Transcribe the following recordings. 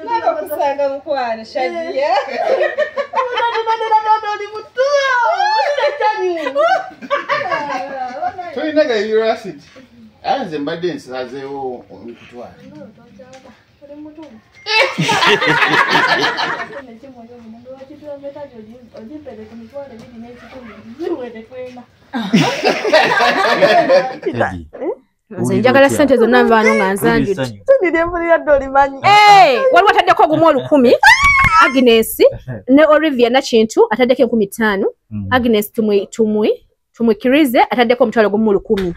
Naba kusanga mukwano Shadia. Tolinaga Euracid. Anze mbadde nsazeewo nkutwala. Nze njagala ssente zonna nvaano nga nzanjudde. Waliwo ataddeko ogumu 1000 Agnes ne Olivia Nakintu ataddeko 5000. Agnes tumwikirize ataddeko omutwalo gumu 10,000.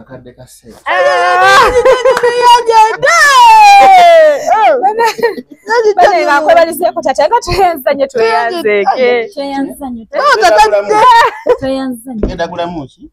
Akadde ka ssente. Bane ngakwebalizeeko tata nga tweyanzanye tweyanzeeke. Ngenda gulamu ki?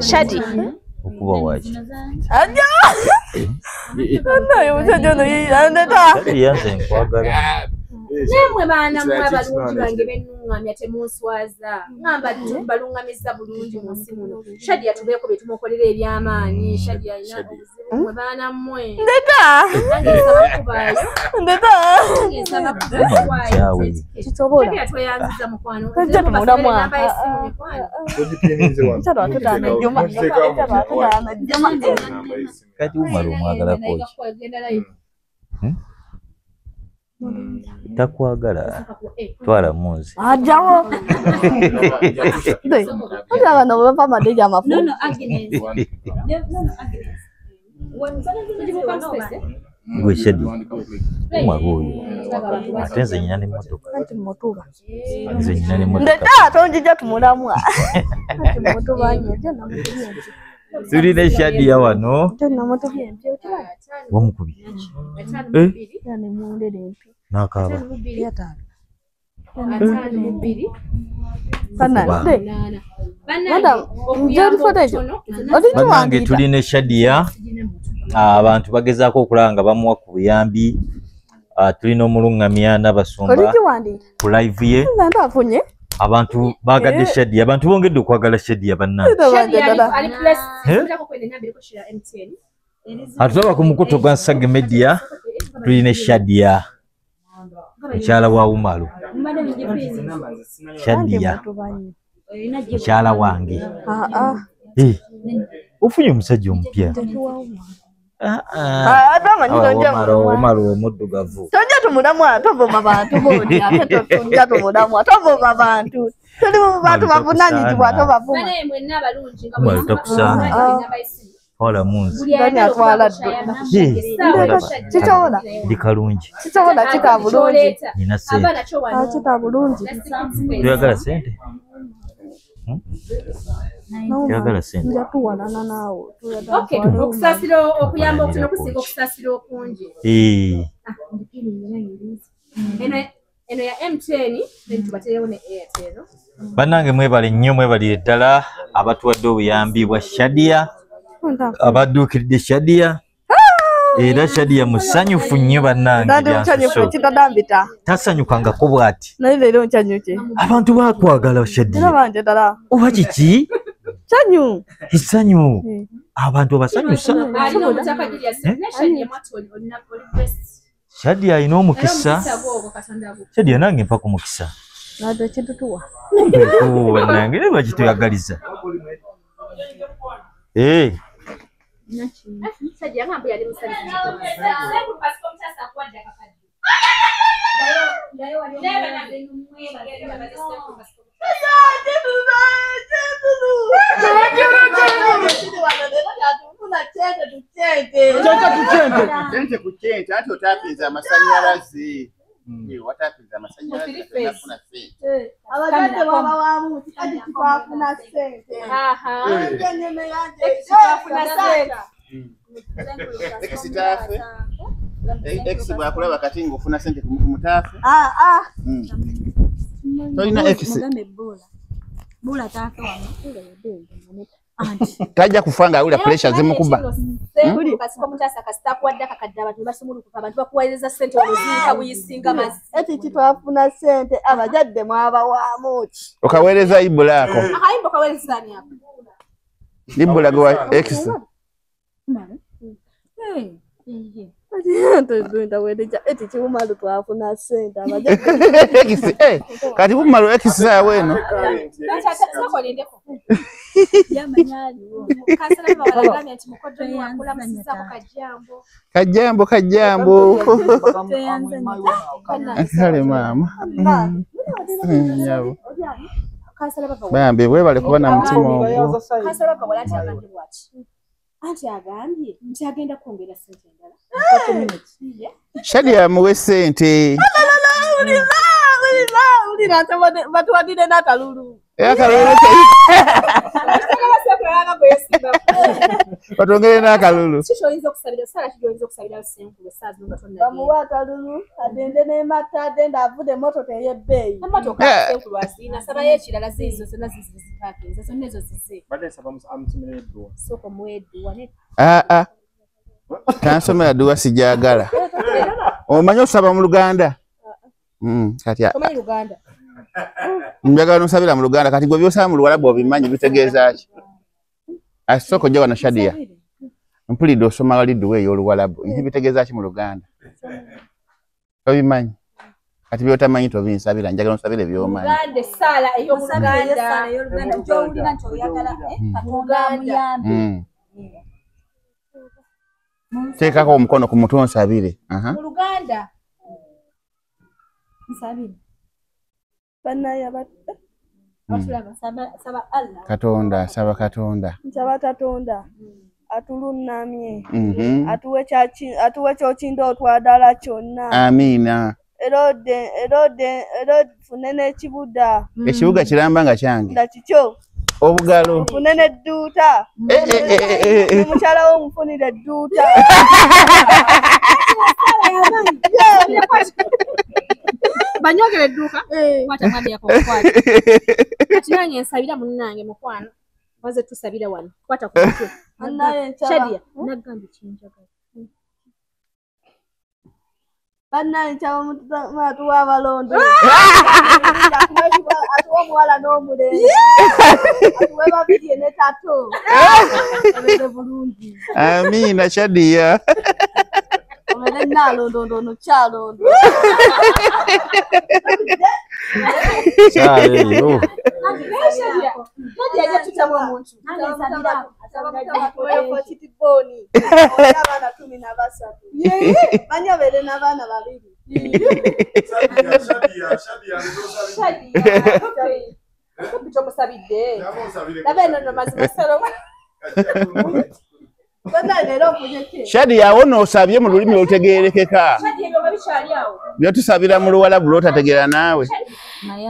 Shadi. Okuba waki? Yanze nkwagala. Nemwe baana mmwe abalungi bange bennuŋŋamya temunswaza. Ŋŋamba balunŋamizza bulungi mu nsi muno. Shadia tubeeko bye tumukolera eby'amaanyi. Shadia alina obuzibu mmwe baana mmwe. Ndeta. Nange nsaba kubaayo. Ndeta. Nange nsaba kubaayo. Kisobola. Shadia tweyanziza mukwano. Tojja tumulamu. Namba y'essimu mikwano. Kati Umar omwagalako ki? Takwagala twala munzi. Ajawo. Bano bava amadege amafu. No, Agnes. No, Agnes. Gwe Shadi. Umar oyo. Ate nze nnyina n'emmotoka. Nze nnyina n'emmotoka. Ndeta tonjija tumulamwa. Anti mutuba nnyo ojja namukubye empya. Tulina Shadia wano. Ojja namukubye empya okimanyi? Wamukubye. Ne mundera empya. N'akaaba. Bannange tulina Shadia. Abantu bagezaako okulaba nga bamuwa ku buyambi. Tulina omulungamya n'abasumba ku live ye. Abantu bagadde Shadia, abantu bongedde okwagala Shadia bannange. Atulaba ku mukutu gwa Nsage Media tulina Shadia mukyala wa Umaru. Shadia mukyala wange. Ofunye omusajja omupya. Umaru omuddugavu. Tojja tumulamwa tovuma bantu bodi ate tojja tumulamwa tovuma bantu. Tuli mu bantu bavunaanyizibwa tobavuma. Umaru takusaana. Twala munzi. Kisobola. Ndi kalungi. Kisobola kita bulungi. Nina ssente. Kita bulungi. Toyagala ssente? Toyagala ssente. Nja tuwalana naawe. Okay, okusaasira okuyamba okuno kusinga okusaasira okungi. Eno ya MTN then tubateerewo ne Airtel. Bannange mwebale nnyo mwebalire ddala abatuwadde obuyambi bwa Shadia. Abadduukiridde Shadia. Era Shadia musanyufu nnyo bannange. Tasanyukangako bw'ati. Abantu baakwagala Shadia. Oba kiki? Essanyu. Abantu abasanyusa. Shadia alina omukisa. Shadia nange mpa ku mukisa. Bannange naye lwaki toyagaliza? Sente ku kyente ate otapinza amasannyalaze. Watapinza amasannyalaze nafuna ssente. Abazadde babawamu kikazi kitwafuna ssente. Ex taafe. Ex bw'akulaba kati ng'ofuna ssente ku mutaafe. Tolina ex. Tajja kufa nga awulira pressure zimukuba. Eti kitwafuna ssente abazadde mwabawaamu ki? Okaweereza ibulaako. Libula gwa ex. Kati bumalu ex sawa eno. Kajambo kajambo. Kale mama. Bambi webale kuba na mutima ogwo. Anti agambye nti agenda kwongera ssente endala. Shadia muwe ssente. Batuwadire n'akalulu. Batwongere n'akalulu. Bamuwe akalulu agende n'emata agende avude emmotoka ey'ebbeeyi. Tansomera dduwa sijagala. Omanyi osaba mu Luganda? Kati njagala nosabira mu Luganda kati gwe byosaba mu Luwarabu obimanyi bitegeeza ki? Asooka ojja wano Shadia. Mpulidde osoma wali dduwa ey'Oluwarabu. Nti bitegeeza ki mu Luganda? Tobimanyi. Kati by'otamanyi tobinsabira, njagala onsabire by'omanyi. Luganda essaala ey'Oluganda gy'owulira nti oyagala Katonda amuyambe. Teekako omukono ku mutwe onsabire. Mu Luganda. Nsabire. Katonda, saba Katonda. Nsaba Katonda atulunnamye. Atuwe kyokinda otwadala kyonna. Amiina. Erode fune n'ekibuga. Ekibuga kiramba nga kyange. Nga kikyo. Obugalo. Fune n'edduuta. Mukyala wo omufunire edduuta. Banywogera edduuka kwata mwami yakokukwata. Kati nange nsabira munnange mukwano. Waze tusabira wano. Kwata ku mutwe. Shadia nagambye kinjagala. Bannaye nkyaba atuwa abalondo. Atuwa omuwala n'omulenzi. Atuwe babiri ne tato. Abeere bulungi. Amiina Shadia. Obeere nalondo ndono kyalondo. Abaana 13. Manyi obeere n'abaana babiri. Shadia awo osabye mu lulimi olutegeerekeka. Byotusabira mu Luwarabu lw'otategeera naawe.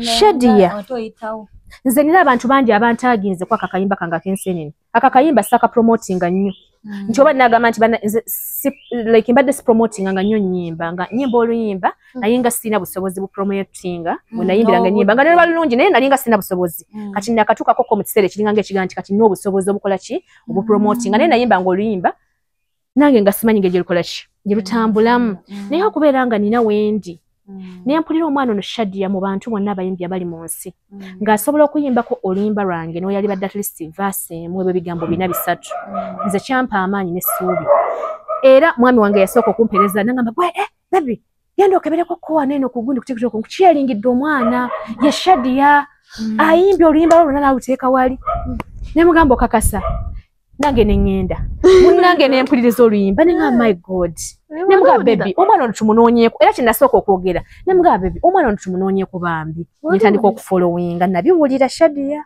Shadia nze nina abantu bangi abantaaginze kwa akakayimba kange ak'ensenene. Akakayimba saka promotinga nnyo. Nti oba nagamba nti like mbadde sipromotinga nga nnyo nnyimba nga nnyimba oluyimba naye nga sirina busobozi bupromotinga bwe nayimbiranga ennyimba nga ne lulungi naye nali nga sirina busobozi. Kati nakatuukako mu kiseera ekiringa ng'ekigaa nti kati nina obusobozi obukola ki obupromotinga naye nayimbanga oluyimba nange nga simanyi ngeri gye lukola ki gye lutambulamu naye okubeera nga nina wendi. Naye mpulira omwana ono Shadia mu bantu bonna abayimbi abali mu nsi ng'asobola okuyimbako oluyimba lwange n'oyali badde at least verse emu ebyo ebigambo 4 3 nze kyampa amaanyi n'essuubi. Era mwami wange yasooka okumpeereza n'angamba gwe baby genda okebereko ko wano eno ku gundi ku TikTok nkukyeyalingidde omwana ye Shadia ayimbye oluyimba lwo lwonna n'aluteeka wali. Ne mugamba okakasa nange ne ŋŋenda munnange ne mpuliriza oluyimba ne ngamba my God. Ne mugamba baby omwana ono tumunoonyeeko era kye nasooka okwogera ne mugamba baby omwana ono tumunoonyeeko bambi ne ntandika okufollowinga nabiwulira Shadia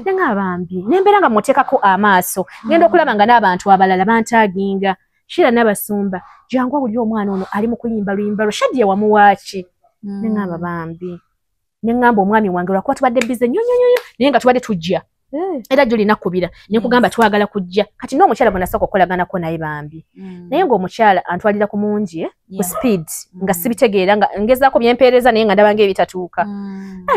ne ngamba bambi ne mbeera nga mmuteekako amaaso ngenda okulaba nga n'abantu abalala bantaaginga. Shira n'abasumba jangu awulire omwana ono ali mu kuyimba luyimba lwo Shadia wamuwaaki ne ngamba bambi ne ngamba omwami wange lwakuba tubadde busy nnyo nnyo nnyo naye nga tubadde tujja era jjo linakubira ne nkugamba twagala kujja kati n'omukyala bwe nasooka okukolaganako naye bambi naye ng'omukyala antwalira ku mungi ku speed nga sibitegeera nga ngezaako byempeereza naye nga ndaba ng'ebitatuuka.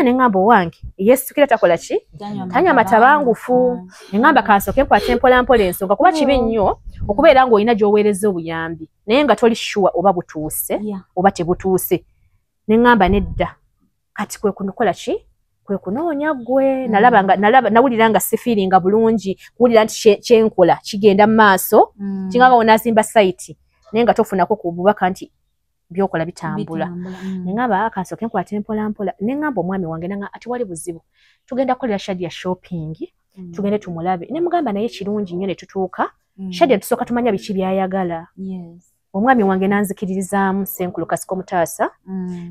Ne ŋŋamba owange yeesukira takola ki tanywa matabangufu ne ŋŋamba kansooke nkwate mpola mpola ensonga kuba kibi nnyo okubeera ng'olina gy'oweereza obuyambi naye nga toli sure oba butuuse oba tebutuuse ne ŋŋamba nedda kati kwe kunokola ki Kwe kunoonya ggwe nalaba nga nawulira nga sifiiringa bulungi, kuwulira nti kyenkola kigenda mu maaso, kinganga onazimba site naye nga tofunako ku bubaka nti byokola bitambula. Ne ŋŋamba kansooke nkwate mpola mpola, ne ŋŋamba omwami wange nanga ati wali buzibu, tugenda kukolera Shadia shopping, tugende tumulabe. Ne mugamba naye kirungi nnyo ne tutuuka, Shadia tusooka tumanya biki by'ayagala. Omwami wange nanzikiririzaamu Ssenkulu Kasiko Mutaasa,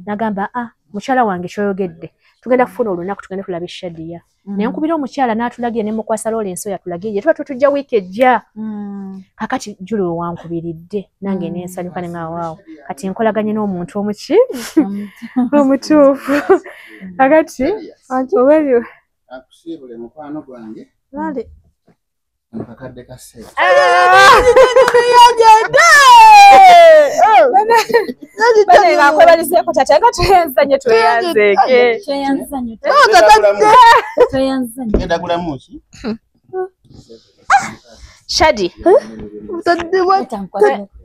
n'agamba mukyala wange kyoyogedde, tugenda kufuna olunaku tugende tulabe Shadia. Naye nkubira omukyala n'atulagira ne mukwasa Lawrence oyo atulagira, tuba tutujja wiiki ejja. Kakati Julu we wankubiridde nange ne nsanyuka ne nga waawo kati nkolaganye n'omuntu omuki omutuufu. Kakati oba akusiibule mukwano gwange kakadde ka ssente. Bane tata nga tweyanzanye tweyanzeeke. Genda gulamu ki? Shadi.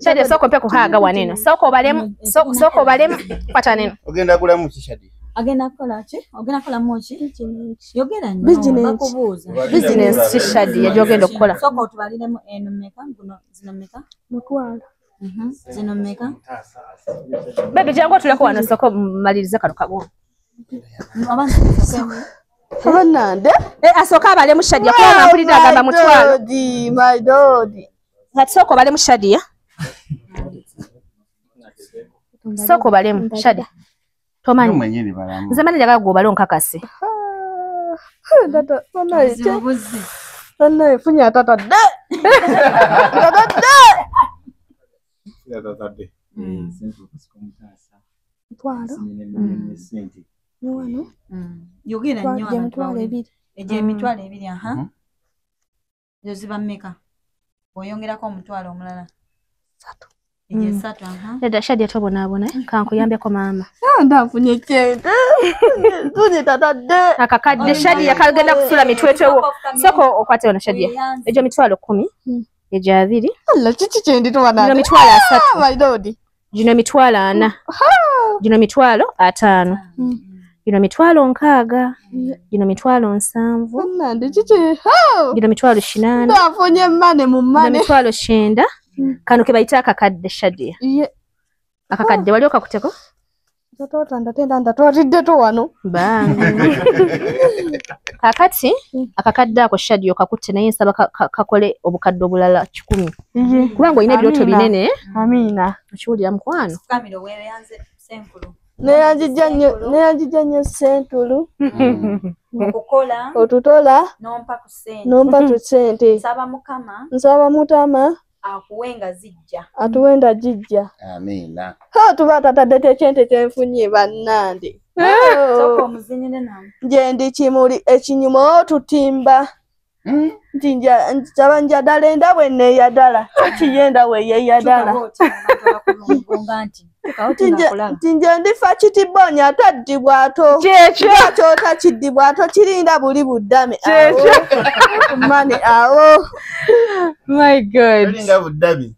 Shadi soko mpe kuhaga waneno. Soko balemu, soko balemu kwata neno. Ogenda gulamu ki Shadi? Agenda kola ki? Ogenda kola mochi? Yogera nnyo. Business. Business si Shadi yajogenda okukola. Soko otubaliremu eno mmeka? Guno zino mmeka? Mutwalo. Zino mmeka? Bebe jangu otuleko wano soko malirize kano kago. Abanande? Asooka abalemu Shadia kubanga mpulidde agamba mutwalo. My dodi. Kati soko obalemu Shadia. Soko obalemu Shadia. Tomanyi. Nze mane njagala gwe obale onkakase. Tata, banaye funya tata de. Tata de. Tata de. Mutwalo. Wano. Yogera nnyo emitwalo ebiri. Egyo emitwalo ebiri aha. Ezo ziba mmeka? Bw'oyongerako omutwalo omulala. 3. Egyo 3 aha. Dada Shadia tobonaabona kankuyambeko maama. Ndafunye kyente. Tunye tata de. Akakadde Shadia kagenda kusula mitwetwewo. Soko okwate wano Shadia. Egyo mitwalo 10. Egyo 2. Allah kiki kyendi tubana. Gino mitwalo 3. My dodi. Gino mitwalo 4. Gino mitwalo 5. Gino mitwalo 6. Gino mitwalo 7. Nande kiki. Gino mitwalo 8. Ndafunye mane mu mane. Gino mitwalo 9. Kano ke bayita akakadde Shadia. Akakadde wali okakuteko? Ndatwatidde wano. Kakati akakadde ako Shadia okakutte naye nsaba kakole obukadde obulala 100. Kubanga olina ebirooto binene. Amiina. Okiwulira mukwano? Fukamira weeyanze Ssenkulu. Neyanjijja nnyo Ssenkulu. Okukola. Otutola. Nompa ku ssente. Nompa ku ssente. Nsaba Mukama. Nsaba Mutama. Akuwenga zijja. Atuwenda jijja. Amiina. Tuba tatadde ekyente kyenfunye bannande. Soko omuzinire namu. Nje ndi kimuli ekinyuma otutimba. Nti nsaba njadala enda bwe neeyadala. Kiyenda bwe yeeyadala. Nti nje ndifa kitibonya ataddibwa ato. Kyota kiddibwa ato kirinda buli buddame. Mane awo. My God. Kirinda buddame.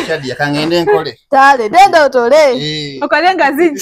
Shadia kangende nkole. Tale denda otole. Okole nga zijja.